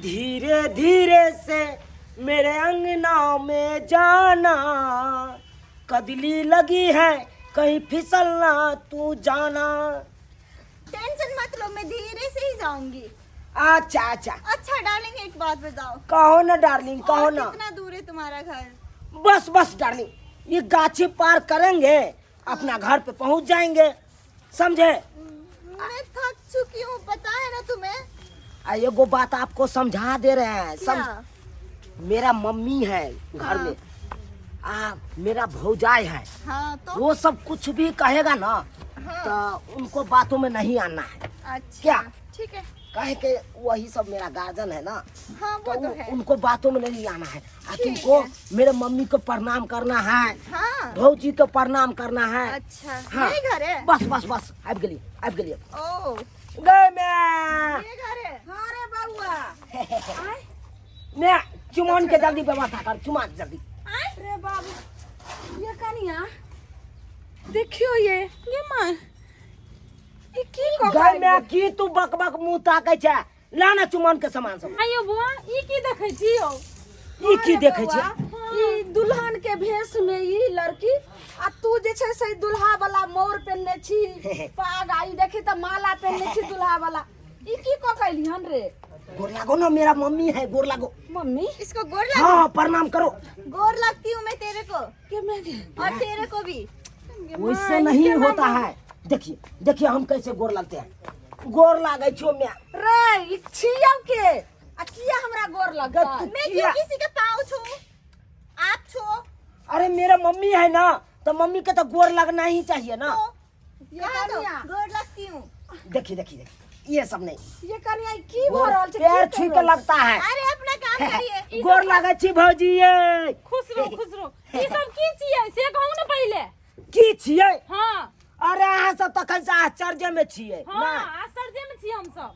धीरे धीरे से मेरे अंगना में जाना, कदली लगी है कहीं फिसलना तू जाना। टेंशन मत लो, मैं धीरे से ही जाऊंगी। अच्छा अच्छा। अच्छा डार्लिंग, एक बात बताओ। कहो ना डार्लिंग, कहो और ना। कितना दूर है तुम्हारा घर? बस बस डार्लिंग, ये गाछी पार करेंगे, अपना घर पे पहुंच जाएंगे, समझे? मैं थक चुकी हूँ, पता है ना तुम्हें। आ एगो बात आपको समझा दे रहे हैं, क्या? समझ। मेरा मम्मी है घर में, आ मेरा भौजाई है। हाँ तो वो सब कुछ भी कहेगा ना, तो उनको बातों में नहीं आना है। अच्छा। क्या? ठीक है। कहे के वही सब मेरा गार्जियन है ना। हाँ, वो तो तो है। उनको बातों में नहीं आना है। आ ठीक तुमको है। मेरे मम्मी को प्रणाम करना है। हाँ। भौजी को प्रणाम करना है। अच्छा। हाँ। ये घर है? बस बस बस, आबि गेली, आबि गेली। ओ। गए मैं। ये घर है? हाँ रे बउआ। मैं चुमान के जल्दी व्यवस्था कर, चुमान जल्दी। रे बाबू, ये कनिया देखियो, ये माँ, ई की कह गए मैं, की तू बक बक मुंह ताकै छै? ला ना चुमान के सामान सब। आइयो बुआ, ई की देखै छी यौ? ई की देखै छै? ई दुल्हन के भेष में ई लड़की, आ तू जे छै से दुल्हा वाला मोर पेनने छी, पाग, आ ई देखी त माला पेनने छी दुल्हा वाला। ई की क कैली हन रे? गोर लागो ना, मेरा मम्मी है, गोर लागो। मम्मी? इसको गोर लग। हाँ, प्रणाम करो। गोर लगती हूँ मैं तेरे को। के मैं और तेरे को भी। वैसे नहीं होता है। देखिए देखिए, हम कैसे गोर लगते हैं। गोर लागे छो मैं। रे, ई छियौ के आ किया हमरा गोर लगता? तू मैं किया? क्यों किसी के पाँव छू? आप छो। अरे मेरा मम्मी है ना, तो मम्मी के तो गोर लगना ही चाहिए ना। तो ये कहाँ दो? कनिया। गोर लगती हूँ। देखिए देखिए देखिए, ये सब नहीं। ये कनिया, ई की भऽ रहल छै? पैर की छू करि के रहल छै? लगता है। अरे अपना काम करिए। गोर लागे छी भौजी ये। खुश रहो, खुश रहो। ई सब की छियै से कहू ने पहिले। की छियै? हाँ। अरे अहाँ सब तखन से आश्चर्य में छियै। हाँ। ना। आश्चर्य में छियै हम सब।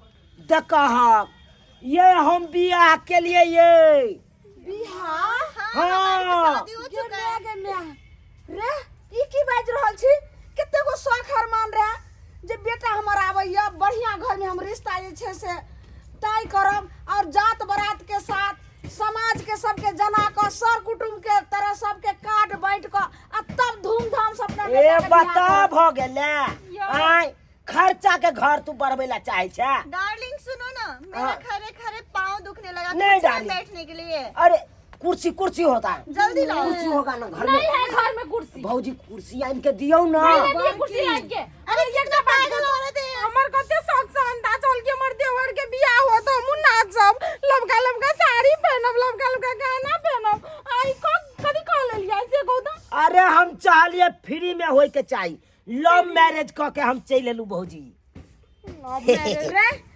देखह, ये हम बियाह के लिए ये बियाह? हाँ, हमारी तो हाँ। शादी हो गे चुका है। गे गे रे, ई की बाजि रहल छी? कते गो शौक अरमान रहे जे बेटा हमर आबैया, बढ़िया घर में हम रिश्ता जे छै से तय करब और जात बरात के साथ समाज के सबके जना कऽ, सर कुटुम्ब के तरह सबके कार्ड बांटि कऽ आ तब धूमधाम से अपना ए बेटा के बियाह बता करब। भ गेलै? आय खर्चा के घर तू बढ़बै ला चाहे छै? डार्लिंग सुनो ना, मेरा हाँ। खरे खरे पाँव दुखने लगा। नहीं, कुछ है डार्लिंग। बैठने के लिए। अरे कुर्सी, कुर्सी होता है। जल्दी लाओ। कुर्सी होगा ना घर नहीं में? है घर में कुर्सी। भौजी, कुर्सी आन के दियौ ना। नहीं लेलियै कुर्सी लाइन के। अरे कितना पागल औरत है। हमर कते शौक से अंदाज होल कि हमर देवर के बियाह हो तो हमहू नाचब, लबका लबका साड़ी पहनब, लबका लबका गहना पहनब। आई को कथी कह लेलियै से कहू तऽ। अरे हम चाहलिए फ्री में होय के चाही। लव मैरिज क के हम चलि एलू भौजी। Love marriage? रे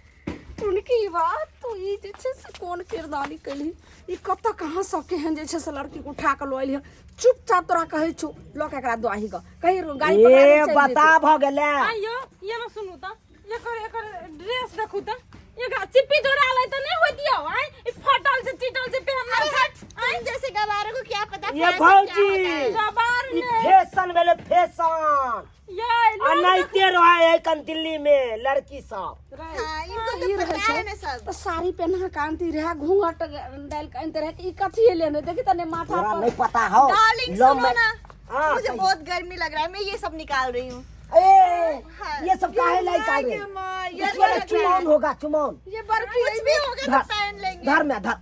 उनकी बात तू ई जे छै से कोन किरदानी केलही? ई कतऽ कहाँ सब केहन जे छै से लड़की के उठा कऽ लऽ एलिह? चुपचाप तोरा कहै छौ, लऽ के एकरा दुआही गऽ, कहीं गाड़ी पकड़ा ए के चलि बता जेतै। भ गेलै? आइयो, ये ना सुनू तऽ, एकर एकर ड्रेस देखू तऽ, एकरा चिप्पी जोड़ा लै तऽ नहि होइत यौ। आइ ई फटल छै, चिटल छै, पेहनल अरे छै। हट, तुम जैसे गवारों को क्या पता ये फैशन क्या भौजी होता है। गवार ई ने फैशन भेलै फैशन। ये लोग अनाइते रहे है कन दिल्ली में लड़की सब। हाँ, इनको ई तो रहै पता छै है ना सब। तऽ साड़ी पेन्हा के आनती रहै, घूंघट डालि के आनते रहै। ई कथी एलै ने, देखी तऽ ने माथा तोरा पर। नहीं पता हो। डार्लिंग लव सुनो ना, हाँ, मुझे कहिए। बहुत गर्मी लग रहा है, मैं ये सब निकाल रही हूँ। ए हाँ। ये सब काहे लाई काहे? गे माँ, ये देखिए ना, लग रहा है। चुमाउन होगा, चुमाउन। ये बड़की कुछ भी होगा धर। तो पहन लेंगे। धर में धर।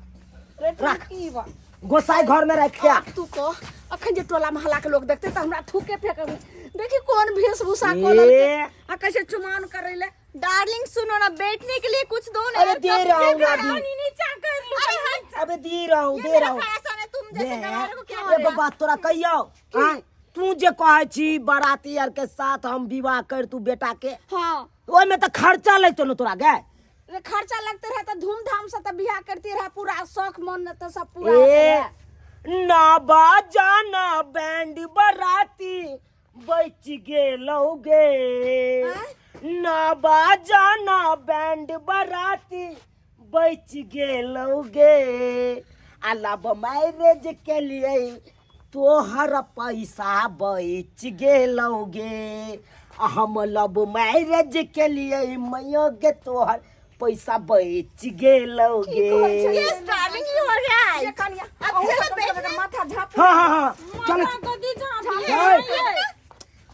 रे रख। की बा गोसाई घर में रख क्या? तू को अखन जे टोला मोहल्ला के लोग देखते तऽ हमरा थूके फेंकबे। देखी कोन वेशभूषा कऽ लेलकै ए। आ कैसे चुमान करै ले। डार्लिंग सुनो ना, बैठने के लिए कुछ दो ना अरे यार, दे कब रहा से हूँ खड़ा अभी। हूँ। नीचा कर लू। अरे हट। अबे दे रहा हूँ, ये दे मेरा रहा हूँ। फैशन है, तुम जैसे ने, गवारों को क्या एगो पता? बात तोरा कहियौ आँय, तू जे कहै छी बाराती आर के साथ हम विवाह कर तू बेटा के, हाँ। ओहिमे तऽ खर्चा लगतौ ने तोरा गे? रे खर्चा लगते रहे तऽ धूमधाम से तऽ बियाह करती रहे, पूरा शौक मन तऽ सब पूरा ए होते रहे। ना बाजाना बैंड बराती बच गेलौ गे। आँय? ना बाजाना बैंड बराती बच गेलौ गे, आ लव मैरिज के लिए तोहर पैसा बच गेलौ गे, आ हम लव मैरिज के लिए मैयो गे तोहर पैसा बच गेलो गे। Yes darling, you are right. ये कनिया, अब अहूँ चलो सब कम से कम बैठना। माथा झाँपू। हाँ हाँ हाँ, चलो। माथा कथी झाँपी है।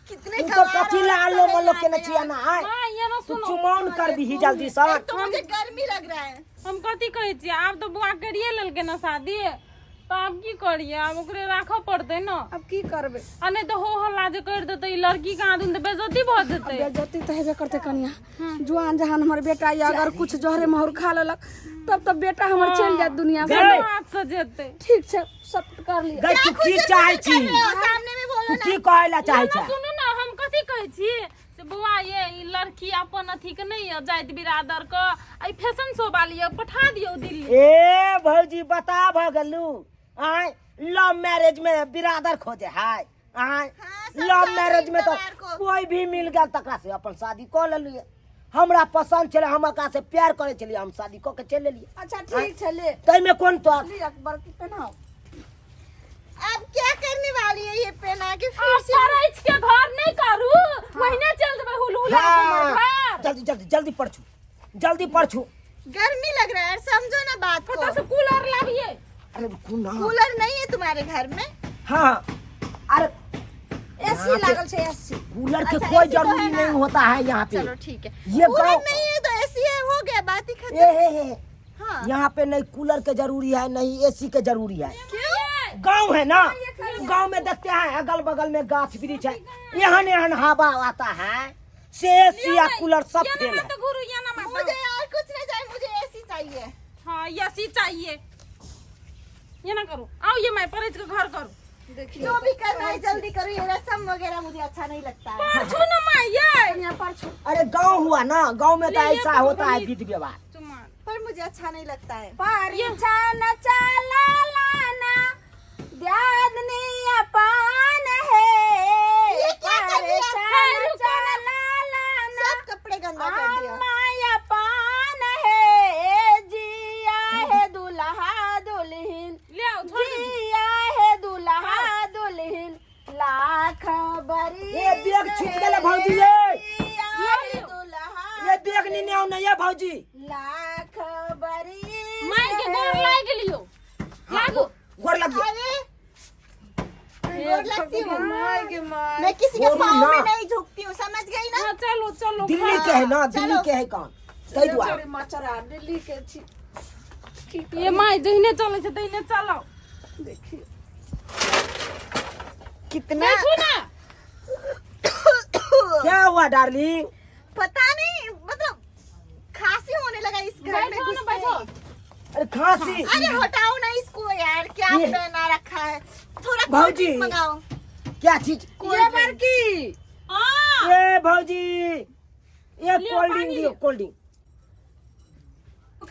कितने तू तो गंवार कथी औरत ला आलो सब मलो यहाँ के पे नचिया ना आय। माँ, ये ना तू सुनो। चुमौन कर दीही जल्दी से। एक तो मुझे गर्मी लग रहा है। हम कथी कहै छियै, आब तऽ बौआ करिए लेलकै ने शादी, तऽ आब की करियै, आब ओकरे राखऽ पड़तै ने। आब की करबै? आ नहि तऽ हो हल्ला जे करि देतै ई लड़की कहाँ दिन, तऽ बेइज्जती भऽ जेतै। बेइज्जती तऽ हेबे करतै कनिया। जुआन जहान हमर बेटा ये, अगर कुछ जहरे महर खा लेलक तब तऽ बेटा हमर चलि जायत दुनिया से। गै। हाथ से जेतै। ठीक छै, सब कर लिअ। गै, तू की चाहै छी? कर रहे हो? सामने में बोलो तू ना। की कहै ला चाहै ना छै? सुनू ने, हम कथी कहै छी से बौआ ये, ई लड़की अपन अथी के नहि यऽ, जाति बिरादर के, आ ई फैशन शो वाली यऽ, पठा दियौ दिल्ली। ए भौजी, बता भऽ गेलू? आय, लव मैरिज में बिरादर खोजे है? आय, हाँ, समझा लव दो मैरिज में तो गंवार को। कोई भी मिल गेल तकरा से अपन शादी कऽ लेलियै। हमरा पसंद छलै, हम एकरा से प्यार करै छलियै, हम शादी कऽ के चलि एलियै। अच्छा ठीक छै, ले। ताहिमे कोन तो लिअ बड़की, पेनाउ। अब क्या करने वाली है ये पहना के फिर आब से? परैछ के घर नहि करू, ओहिने चलि देबै हुलहुला के हाँ, हमर घर। जल्दी जल्दी जल्दी परछू, जल्दी परछू। गर्मी लग रहा है यार, समझो ना बात को। कतऽ से कूलर लाबियै? अरे रुकू ना। कूलर नहीं है तुम्हारे घर में? हाँ, अरे एसी यहाँ पे- लागल छै, एसी। कूलर के अच्छा, कोई AC तो जरूरी है ना। नहीं होता है यहाँ पे। चलो ठीक है। ये कूलर गाँव- नहीं है तो एसी है, हो गया बात ही खत्म। ए हे हे। हाँ। यहाँ पे नहीं कूलर के जरूरी है, नहीं एसी के जरूरी है। क्यों? गांव है ना, गांव में देखते हैं अगल बगल में गाछ वृक्ष है, एहन एहन हवा आता है से एसी या कूलर सब ये फेल ना है। तो गुरु, ये ना माता। मुझे और कुछ नहीं चाहिए, मुझे एसी चाहिए। हाँ, एसी चाहिए। ये ना करू, आओ ये मैं परैछ के घर करू। देखियौ। जो भी करना है जल्दी करो, ये रसम वगैरह मुझे अच्छा नहीं लगता है। परछू ना माँ ये। कनिया परछू। अरे गांव हुआ ना, गांव में तो ले, ये ऐसा तो होता है बड़ी- विधि व्यवहार। चुमा। पर मुझे अच्छा नहीं लगता है। परिछन चला लाना दियादनी अपन है। ये क्या कर दिया? परिछन रुको ना। चला लाना सब कपड़े गंदा कर दिया। अम्मा अपन है, जिया है दुल्हा दुल्हन। ले आओ, छोड़ दे। जिया है दुल्हा दुल्हन लाख बरी। ये बैग छूट गेलै भौजी ये। जिया है दुल्हा ये बैग नेने आउ ना ये भौजी। लाख बरी। माय के गोर लागि लियो, लागू। गोर लग गया। अरे गोर लगती हूँ my गे my. मैं किसी के गोरू पाँव ना। में नहीं झुकती हूँ, समझ गई ना? हाँ, चलो चलो। दिल्ली के है ना, दिल्ली चलो। के है कौन ताहि दुआरे। मचरा दिल्ली के छी। ये my जहिने चलै छै तहिने चलो। देखिए। कितना देखू ना। क्या हुआ डार्लिंग? पता नहीं, मतलब खांसी होने लगा इस घर में बैठो ना, घुसते बैठो। ही। अरे खांसी। अरे हटाओ ना इसको यार, क्या ये- पहना रखा है? थोड़ा कोल्ड भाऊजी। ड्रिंक मंगाओ। क्या चीज? ये बड़की। हाँ। ए भौजी, ये लियो, कोल्ड ड्रिंक पानी दियो। लियो। Cold drink.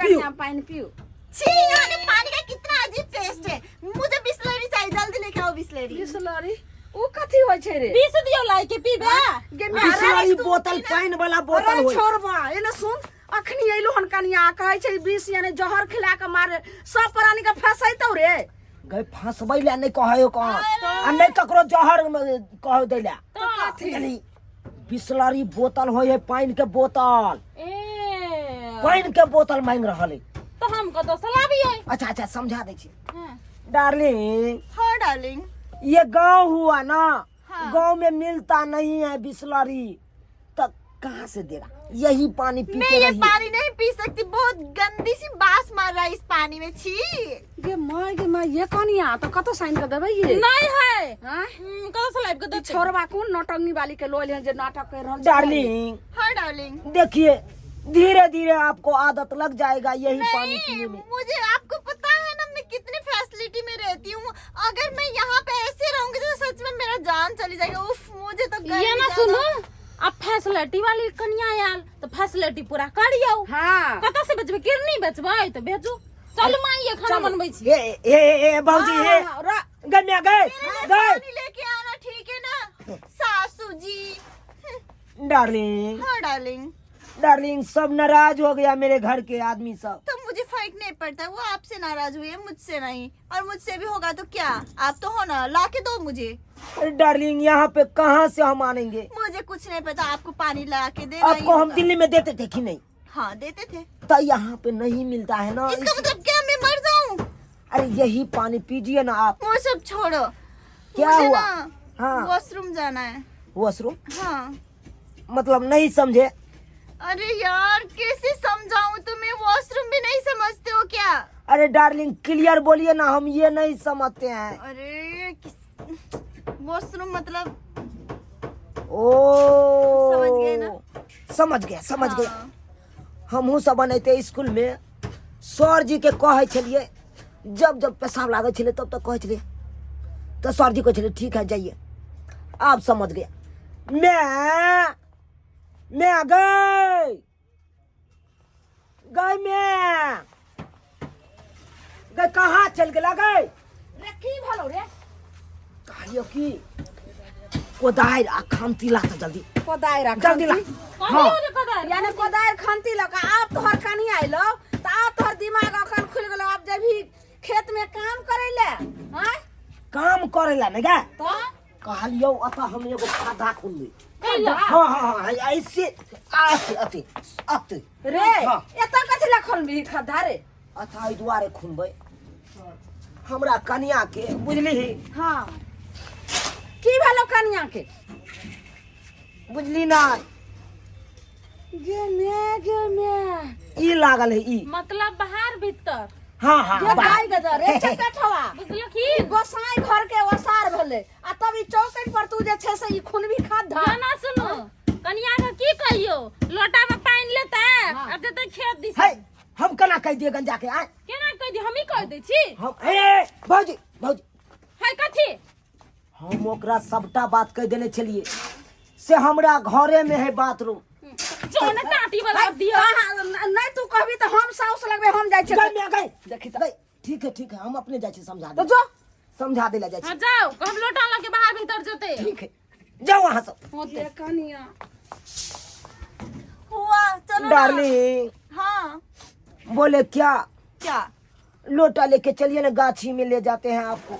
कनिया पानि पिउ। छी, यहाँ के पानी का कितना अजीब टेस्ट है। मुझे बिस्लरी चाहिए, जल्दी लेके आओ बिस्लरी। बिसलरी उ कथी होइ छै रे? विष दियौ लाइ के पीबे। गे माय, बिसलरी बोतल, पानि वाला बोतल अरे होय। छोड़बा, एने सुन, अखनी अइलो हन कनिया, कहै छै विष यानी जहर खिला के मारे सब प्राणी के फसैतौ रे। गई, फंसबै ला नहि कहै कहाँ आ नहि ककरो जहर कहै दै ला। तऽ बुझली, बिसलरी बोतल होइ है पानि के बोतल। ए पानि के बोतल मांगि रहल है। तऽ हम कतऽ से लाबियै? अच्छा अच्छा, समझा दै छी। हाँ। डार्लिंग। हाँ डार्लिंग। ये गांव हुआ ना। हाँ। गांव में मिलता नहीं है बिसलरी, तो कहाँ से देगा? यही पानी पी मैं के ये रहिए। पानी नहीं पी सकती, बहुत गंदी सी बास मार रहा है इस पानी में, छी। गे my गे my, ये कनिया तऽ कतऽ साइन के देबै ये? नहि है। आँय? कतऽ से लाबि के ई देतै? छोड़बा कोन नौटंगी वाली के लोल जे नाटक कर रहल छै। डार्लिंग। हाँ डार्लिंग। देखिए, धीरे धीरे आपको आदत लग जाएगा यही पानी नहीं पीने में। मुझे आपको पता है ना मैं कितनी फैसिलिटी में रहती हूँ। अगर मैं यहाँ पे ऐसे रहूंगी तो सच में मेरा जान चली जाएगी। उफ, मुझे तो गर्मी ये ना ज्यादा- सुनू, अब फैसिलिटी वाली कनिया आयल तऽ फैसिलिटी पूरा करियौ। हाँ। कतऽ से बेचबै? किरनी बेचबै तऽ बेचू। चल माई, ये खाना बनबै छी। ए ए ए, ए भौजी, ए हाँ, गए म्या गए। मेरे लिए गए। पानी लेके आना, ठीक है ना सासू जी? डार्लिंग। हाँ डार्लिंग। डार्लिंग, सब नाराज हो गया मेरे घर के आदमी सब। तो मुझे फर्क नहीं पड़ता, वो आपसे नाराज हुए, मुझसे नहीं। और मुझसे भी होगा तो क्या, आप तो हो ना, ला के दो मुझे। अरे डार्लिंग, यहाँ पे कहाँ से हम आनेंगे? मुझे कुछ नहीं पता, आपको पानी ला के देना ही आपको हम होगा। दिल्ली में देते थे कि नहीं? हाँ देते थे। तो यहाँ पे नहीं मिलता है ना। इसका मतलब क्या मैं मर जाऊं? अरे यही पानी पीजिए ना आप। वो सब छोड़ो। क्या मुझे हुआ? ना हाँ। वॉशरूम जाना है। वॉशरूम? हाँ। मतलब नहीं समझे। अरे यार कैसे समझाऊं तुम्हें, वॉशरूम भी नहीं समझते हो क्या? अरे डार्लिंग क्लियर बोलिए ना, हम ये नहीं समझते हैं। अरे किस वॉशरूम मतलब ओ समझ गए ना? समझ गया, समझ गया। हाँ। हमहूँ सब बनैते स्कूल में सर जी के कहै छलियै, जब जब पेशाब लागै छलै तब तक कहै छलियै, तऽ सर जी कहै छलै ठीक है जाइए। आब समझ गया। मैं मैं गई गई मैं गई कहाँ चल गेला गई? रे की भेलौ रे? कहलियो कि कोदारि आ खंती ला तऽ जल्दी। कोदारि आ जल्दी ला। खंती? हाँ। यानी कोदारि खंती लऽ कऽ आब तोहर कनी आइलो तऽ आब तोहर दिमाग अखन खुलि गेलौ, आब जेबही खेत में काम करै ले। आँय? काम करै ला ने गे। तऽ कहलियो अतः हम एगो खद्धा खुनबै। कैला? हाँ हाँ हाँ, ऐसे अति अति अति रे हाँ। एतऽ कथी लए खुनबही खद्धा रे? अतः एहि दुआरे खुनबै हमरा कनिया के, बुझली? हाँ, की भेलौ कनिया के? बुझली ना? गे मे गे मे ई लागल है ई। मतलब बाहर भीतर। हाँ हाँ। गे बाहर। गाय गजर रे चकटवा। बुझलखिन? गोसाई घर के ओसार भेलै आ तब ई चौकट पर तू जे छै से ई खुनबी खद्धा। ना ना सुनू, कनिया के की कहियो, लोटा में पानि लेतै हाँ। आ जेतै खेत दिस। है हम केना कहि दिए गंजा के? आय केना कहि दियै? हमही कहि दै छी। हम ए भौजी भौजी। है कथी? हम ओकरा सबटा बात कहि देने छलियै से हमरा घरे में है बाथरूम। जो ने टाटी वाला दियो। नहीं तू कहबी तऽ हम साउस लगबे, हम जाइ छियै। गई मैं गई। देखी तऽ। गई, ठीक है ठीक है, हम अपने जाइ छी समझा तऽ दे। जो समझा दे ला जाइ हाँ छी। जाओ, हम लोटा लके बाहर भीतर जेतै। ठीक है, जाओ अहाँ सब। होते। ये कनिया हुआ चलो ना। डार्लिंग। हाँ। बोले क्या? क्या? लोटा लेके चलिए ना, गाछी में ले जाते हैं आपको।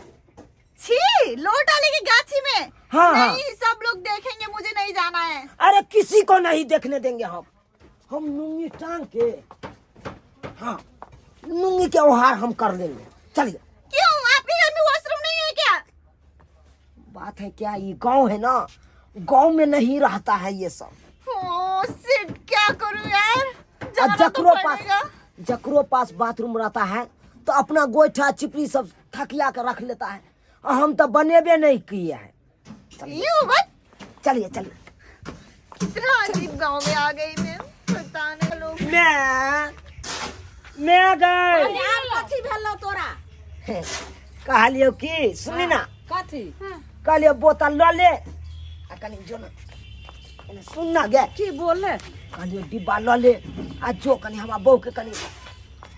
छी, लोटा लेके गाछी में? हाँ, हाँ। नहीं, सब लोग देखेंगे, मुझे नहीं जाना है। अरे किसी को नहीं देखने देंगे हम। हम लुंगी टांग के, हाँ लुंगी के ओहार हम कर लेंगे। चलिए। क्यों, आपके घर में वॉशरूम नहीं है क्या? बात है क्या, ये गांव है ना, गांव में नहीं रहता है ये सब। ओ शिट, क्या करूं यार, और जाना तो जकरो पास पड़ेगा। जकरो पास बाथरूम रहता है तो अपना गोईठा चिपड़ी सब थकिया के रख लेता है, और हम तो बनेबे नहीं किए हैं। You what? चलिए चलिए। कितना अजीब गांव में आ गई मैं, पता नहीं लोग। मैं गए। आब कथी भेलौ तोरा? कहलियो कि सुनी ना। कथी? कहलियो बोतल लऽ ले आ कनी जो ना एने सुन ना गे। की बोले? कहलियो डिब्बा लऽ ले आ जो कनी हमरा बहू के कनी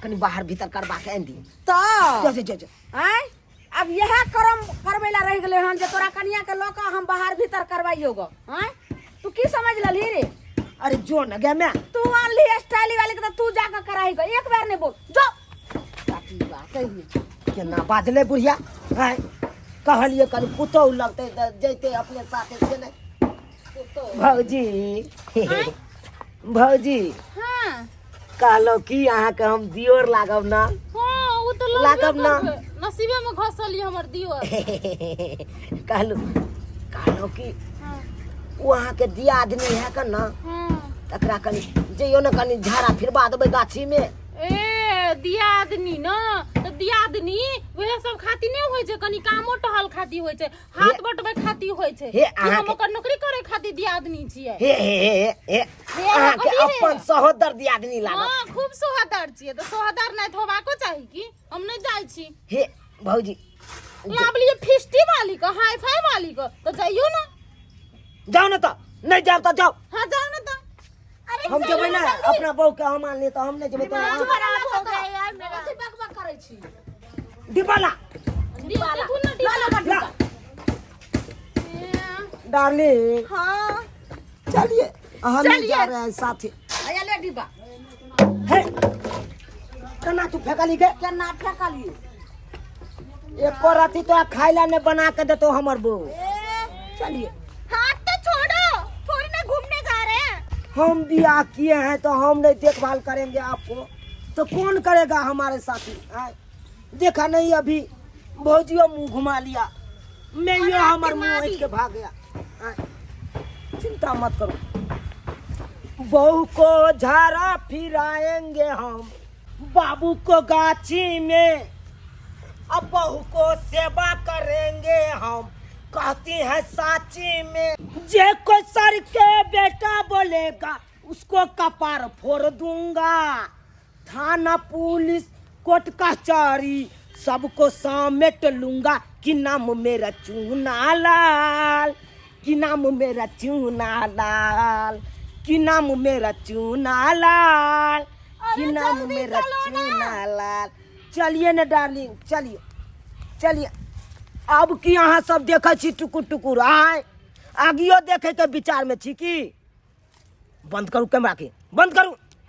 कनी बाहर भीतर करबा के आनि दी। तऽ जो जो जो जो। आँय, आब इएह करम करबै लए रहि गेलै हन जे तोरा कनिया के लऽ कऽ हम बाहर भीतर करबाइयो गऽ। आँय, तू की समझ लेलही रे? अरे जो ना गे मैं। तू आनली स्टाइल वाली के तऽ तू जाकऽ कराही गऽ, एक बार नहि बोल जो। काकी बात कहिए। केना बाजलै बुढ़िया? आँय, कहलियै कनी पुतोहु लगतै तऽ जैतै अपने साथे, से नहि। भौजी भौजी। हाँ। कहलहुँ कि अहाँके हम दियोर लागब ना? हाँ, उ तो लागब ना। नसीबे में घसल हमर दियोर। कहलहुँ कहलहुँ कि ओ अहाँके दियादनी है के ना? हाँ। तकरा कनी जइयो ने, कनी झाड़ा फिरबा देबै गाछीमे। ए दियादनी न तऽ दियादनी वएह सब खातिर नहि होइ छै, कनी कामो टहल खातिर होइ छै, हाथ बटबै खातिर होइ छै। हे, कि हम अहाँके- ओकर नौकरी करे खातिर दियादनी छियै? हे हे हे हे हे, हे, अहाँके कथी हे? अपन सहोदर दियादनी लागत। हाँ, खूब सोहदर छियै तऽ सोहदर नहि तऽ होबाको चाही। की हम नहि जाइ छी। हे भौजी। लाबलियै फिस्टी वाली के, हाई फाई वाली के, तऽ जइयो ना। जाउ ने तऽ, नहि जायब तऽ जाउ। हाँ जाउ ने तऽ। अरे हम जेबै ने, अपना बहू के हम आनलियै तऽ हम नहि जेबै तऽ अहाँ- खराब हो गया यार मेरा। कथी बकबक करै छी? डिब्बा ला। डिब्बा देखू ने, डिब्बा। लऽ लऽ ला। ए, डार्लिंग। हाँ। चलिए हम ही चलिए। जा रहे हैं साथी। आया ले डिब्बा। हे केना तू फेकली गे? केना फेकलियै? एको रति तो खाय ला नहीं बना के देतो हमर बहू। ए, चलिए। हाथ तो छोड़ो, थोड़ी ना घूमने जा रहे हैं। हम बियाह किए हैं तो हम नहीं देखभाल करेंगे आपको तो कौन करेगा हमारे साथी आय? देखा नहीं अभी भौजियो मुंह घुमा लिया मैं और यो आपकी हमार मुंह माँ ऐंठ भी। के भाग गया आय, चिंता मत करो। बहू को झाड़ा फिराएंगे हम, बाबू को गाछी में, अब बहू को सेवा करेंगे हम, कहती है साची में। जे कोई सर के बेटा बोलेगा उसको कपार फोड़ दूंगा। थाना पुलिस कोर्ट कचहरी सबको समेट लूंगा कि नाम मेरा चूना लाल, कि नाम मेरा चूना लाल, कि नाम मेरा चूना लाल, कि अरे नाम जल्दी मेरा चलो ना। चूना लाल। चलिए ना डार्लिंग, चलिए चलिए। अब की अहाँ सब देखै छी टुकुर टुकुर? आय आगियो देखे के विचार में छी की? बंद करू कैमरा के, बंद करू।